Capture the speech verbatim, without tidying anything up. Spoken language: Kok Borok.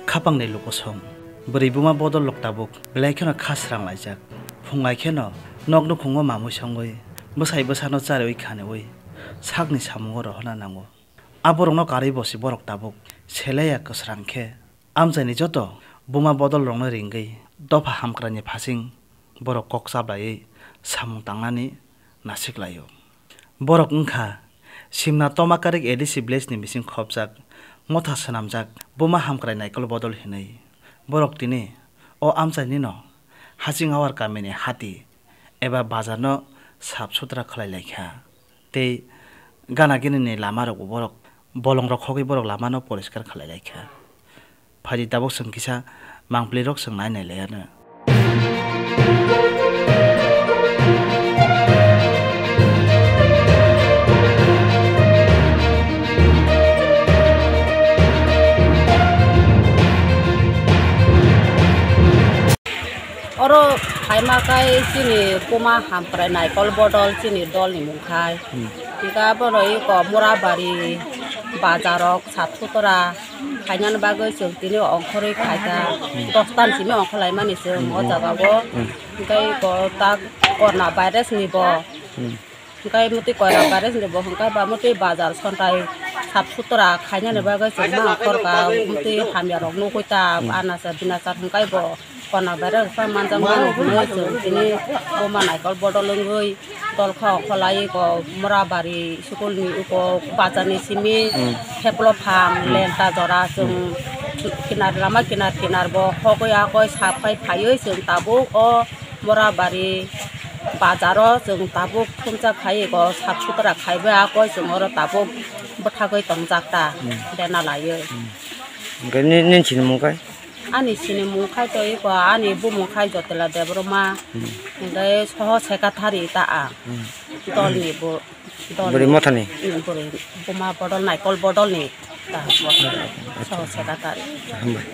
Khapangni lukusong. Bwrwi buma bodol rok tabuk belai kheno kha srang laijak. Phung lai kheno nok nukhungo mamui songwi, bwsai bwsano chariwi khaniwi sakni samungo rohorna nango. Aborokno karwi bosi borok tabuk selaiya kwsrang khe amchaini joto buma bodol rokno ringwi dopha hamkraini phasing borok kok chablaiwi samung tangnani nasik laio. Borok wngkha Simna Tomakarik A D C village ni bising khopjak, motha swnamjak, buma hamkrai naikol bodol hinwi. Borok tini o amchaini no Haching Awar kamini hati eba bazar no sap sutra khlai lai kha. Tei gana gini ni lama rok bo borok bolong rok khogwi borok lama no poriskar khlai lai kha. Phaidi tabuk chwng kisa mangpli rok chwng nai nai lai ano. Oro phaima kai chini buma hamkrai naikol bodol chini dol ni mung khai. Hmm. Hingke abono eko Murabari bazar rok sap sutra khainani bagwi chwng tini ongkhorwi khaikha. Hmm. Dos tan simi ongkhorlaimani chwng o jaga o. Hmm. Hingke eko ta corona virus ni bo. Hmm. Hingke mutwi corona virus ni bo hingke ba mutwi bazar sontai sap sutra khainani bagwi chwng ma ongkhorkha, mutwi hamya rok nugwi ta. Hmm. Anasa binasa hingke bo corona virus ta manjak mano hinwi chwng tini buma naikol bodol wngwi. Tolkha ongkholai eko Murabari school ni eko bazar ni simi. Hmm. Theplo phang. Hmm. Lenta jora chwng kinar lama kinar kinar bo hogwi akoi saphai phaiwi chwng tabuk o Murabari bazar o chwng tabuk thumsa khai eko sap sutra khaiwi akoi chwng oro tabuk bwthagwi tongjak ta. Hmm. Bena laiwi. Hmm. Hwnkhe ni, nini sinimung kai? Ani sinimung khai to eko ani bumung khai Jotila Debbarma. Hmm. Hwnkhe soho secretary ta ang. Hmm. Dolni bo, dolni. Bwrwi mothani? Hmm, bwrwi buma bodol naikol bodolni ta bo. Acha. Soho secretary. Hambai.